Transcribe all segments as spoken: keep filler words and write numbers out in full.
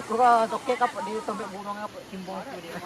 Kura tokek kapok di tombek burung kapok timbung tu dia.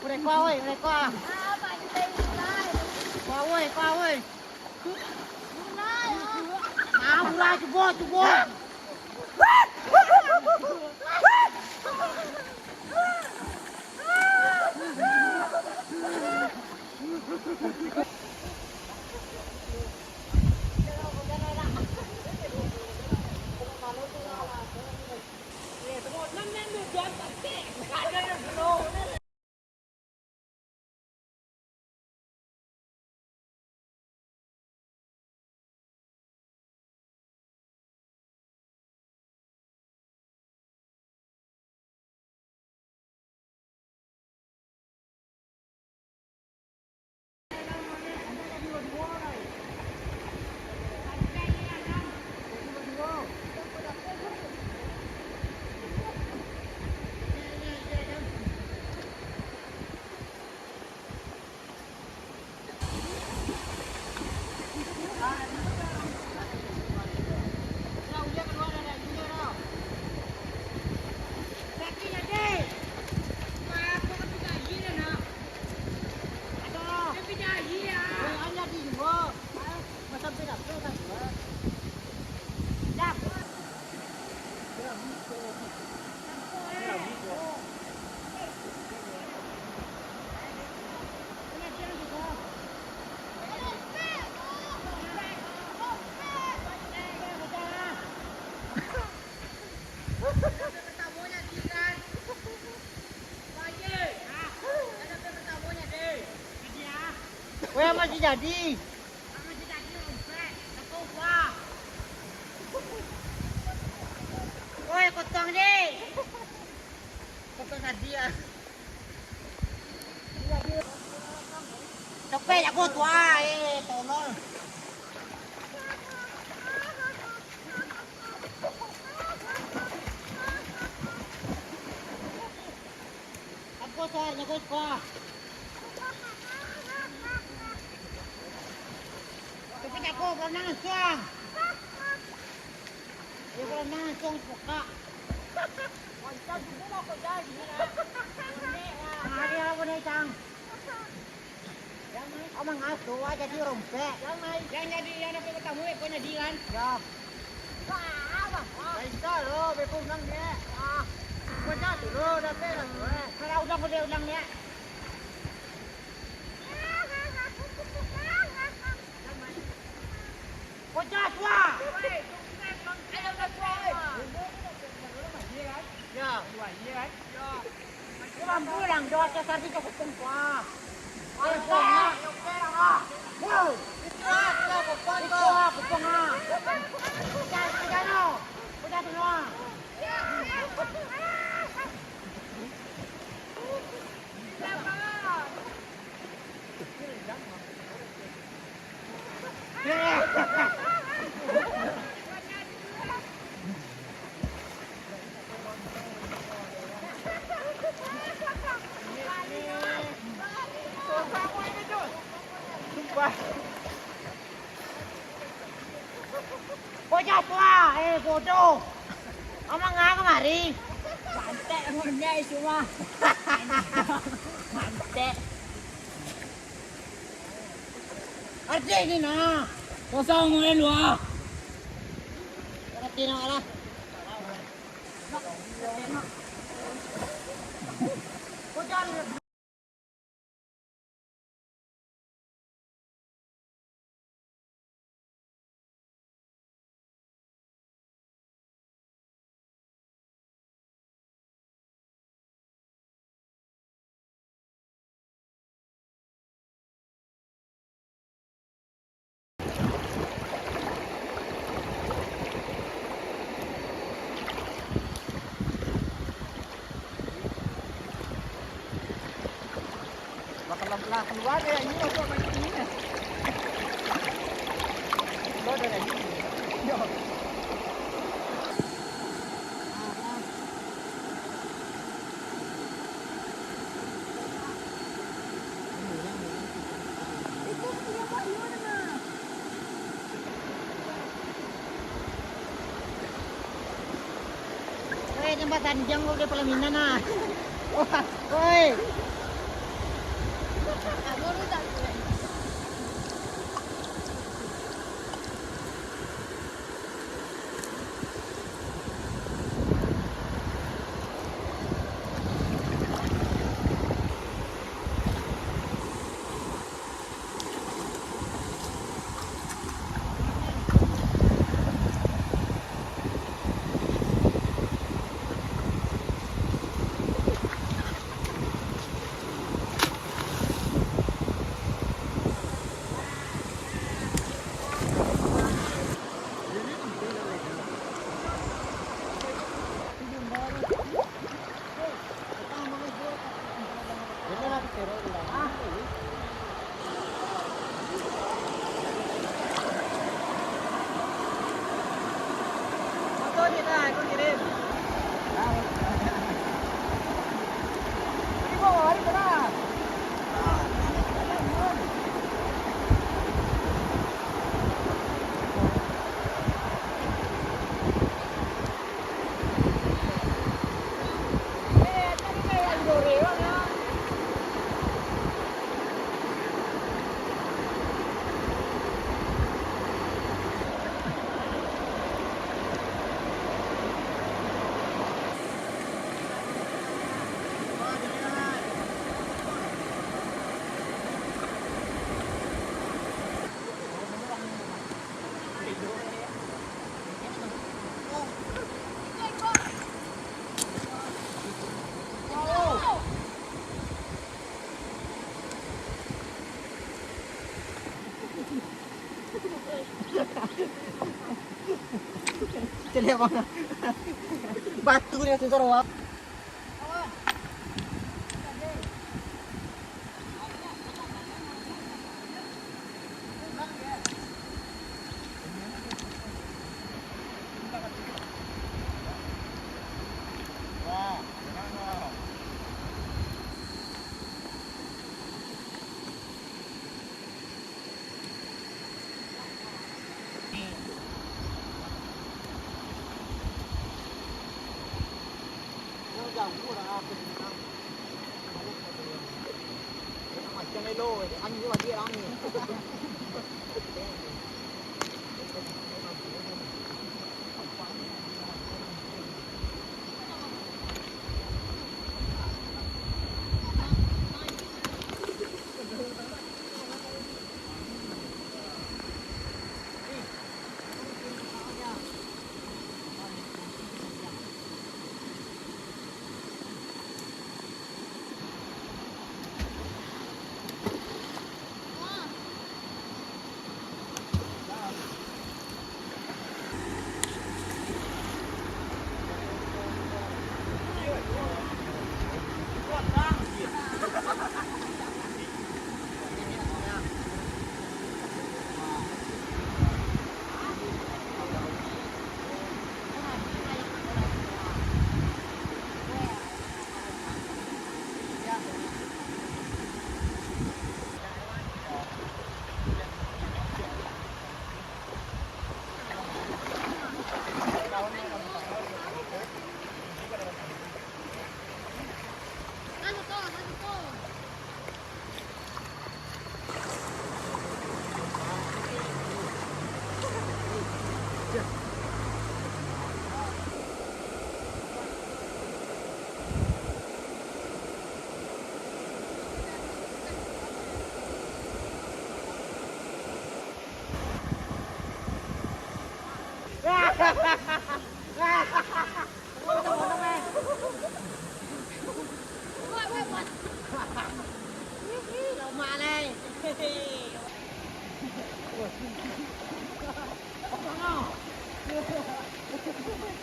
Mereka, woi, mereka. Kau, woi, kau, woi. Ah, mulai, cubo, cubo. Weh, masih jadi. Woi, kotong deh. Kotong hadiah. Capek jago tu ah, eh, tolol. Apa soalnya kau suka? Ako berenang suang. Iyo, berenang suang suka. Wancan dulu lah kau jadi, nak. Bonek lah. Hari apa ni, Cang? Amang asuah jadi rompek. Yang jadi, yang dapat katamu, eh, kau jadi kan? Yo. Bisa lo, beko ulang dia. Ah. Kau jangan dulu, dapat lah, eh. Kalau ulang, boleh ulang dia. Kau jangan suah. Ayo, udah suah, eh. Yo. Pulang, doa sasar di kosong kuah. Ayo, kuah. Wow. Itu lah, itu lah, kuah, kuah. Itu lah, kuah, kuah. Udah, udah, no. Udah, no. Bocah tua, eh, bodoh. Amang ah kamari. Santek, santek, cuma. Santek. Arti ni nah. Kosong, eh, dua. Arti nak lah. Lah, keluar dari ini, masuk lagi sini. Keluar dari ini. Yo. Weh, tempat sanjang kau udah pelaminan ah. Wah, woi. Caliak bang. Batu ni sensor bang.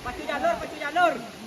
Pacu jalur, pacu jalur.